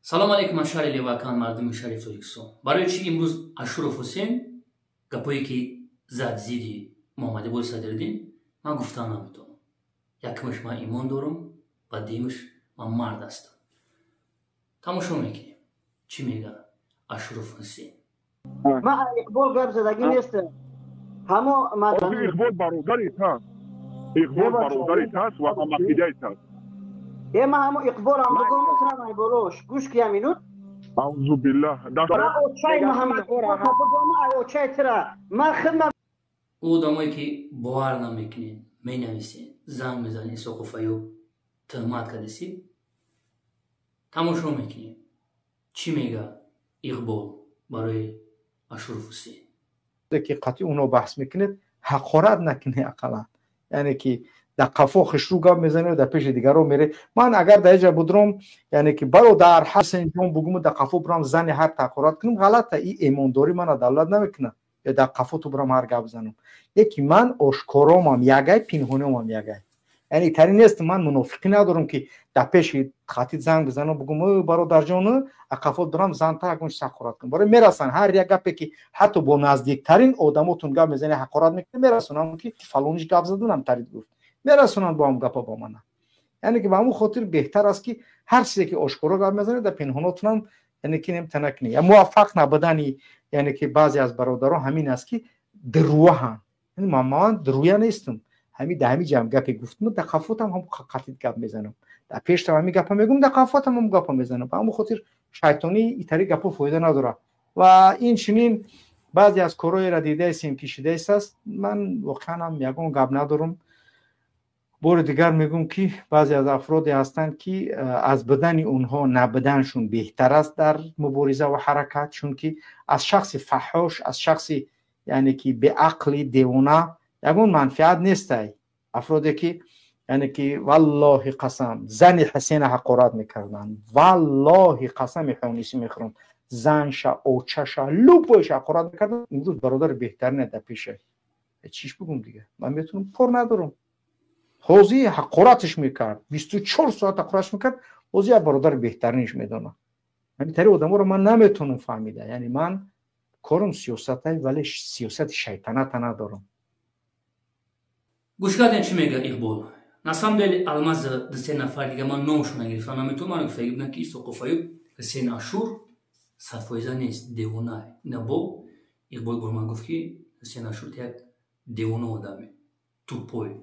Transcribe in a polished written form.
Салом алейкум, аз шаҳри Левакан, мардуми шаҳри Тоҷикистон. Барои чӣ имрӯз Ашуров Ҳусен гапое ки зад зидди Муҳаммадиқболи Садриддин, ман гуфтан наметавонам. Якумаш, ман имон дорам ва дуюмаш, ман мард ҳастам. Тамошо мекунем, чӣ мега Ашуров Ҳусен. Ман Иқбол гап задагӣ нестам. Ҳамо Иқбол бародари таст, Иқбол бародари таст ва ҳамақидаи таст. Е, ман ҳамо Иқболам бугум, ай болош гӯш ки минут. Аузу биллаҳ. Очаи Муҳаммад бугум, ай очаи тира ман хидмат. Ӯ одамое ки бовар намекунед, менависед, занг мезанед, Исоқов Аюб тӯҳмат кардесӣ. Тамошо мекунем, чӣ мега Иқбол барои Ашуров Ҳусен. Ки қатъи уно баҳс мекунед, ҳақорат накунед ақаллан, яъне ки дар қафо хушрӯ гап мезанед, дар пеши дигарон мере. Ман агар дар иҷа будром, яъне ки бародар Ҳасенҷон бугуму дар қафо бурам, зани ҳар ҳақорат кунам, ғалата. И эмондорӣ мана давлат намекунад. Ё дар қафо ту бурам, ҳар гап занам. Яки ман ошкоромам ягай, пинҳониомам ягай, яъне тари нест. Ман мунофиқӣ надорам, ки дар пеши хатид занг бизанам, бугум: «Бародарҷон», ақафо дорам, занта ягон чиз ҳақорат кунам. Барои мерасанд ҳар як гапе ки ҳатто бо наздиктарин одамотон гап мезани, ҳақорат мекунӣ, мерасонам ки фалониш гап задунам, тарид гуфт, мерасонанд бо ҳам гапа бо мана. Яъне ки ба ҳамун хотир беҳтар аст, ки ҳар чизе ки ошкоро гап мезанед, дар пинҳонотунам, яъне ки немта накунӣ. Муваффақ набудани, яъне ки баъзе аз бародарон ҳамин аст, ки дурӯяҳанд. Ман дурӯя нестам. Ҳами дар ҳами ҷамъ гапе гуфтам, дар қафотам ҳам қатид гап мезанам, дар пештам ҳами гапа мегӯм, дар қафотам ҳам гапа мезанам. Ба ҳамун хотир шайтонӣ итари гапо фоида надорад. Ва ин чунин баъзе аз корҳоеро дидаестем, ки шидаист. Ман воқеан ҳам ягон гап надорам. Бори дигар мегӯм, ки баъзе аз афроде ҳастанд, ки аз будани онҳо набуданшон беҳтар аст дар мубориза ва ҳаракат, чунки аз шахси фаҳҳош, аз шахси, яъне ки беақли девона ягон манфиат нестай. Афроде ки, яъне ки, валлоҳи қасам, зани Ҳасена ҳақорат мекарданд, валлоҳи қасами ҳонисӣ мехӯрам, занша, очаша, любой ша ҳақорат мекарданд, имрӯз бародари беҳтарине дар пеша. Чиш бигум дига? Ман метавонам, кор надорам. Ҳозир ҳақораташ мекард, 24 соат ҳақораташ мекард, ҳозир як бародари беҳтаринаш медонад. Ҳамин тари одаморо ман наметавонам фаҳмида. Яъне ман корам сиёсатай, вале сиёсати шайтаната надорам. Гӯш кардем, чӣ мега Иқбол. На самом деле Алмаз дусе нафар дига, ман номшон нагирифтам наметавонам. Ман гуфтаги будам, ки Исоқов Аюб, Ҳусен Ашур 100% нест, девона. Ина бо Иқбол Бурман гуфт, ки Ҳусен Ашур як девона одаме, тупой.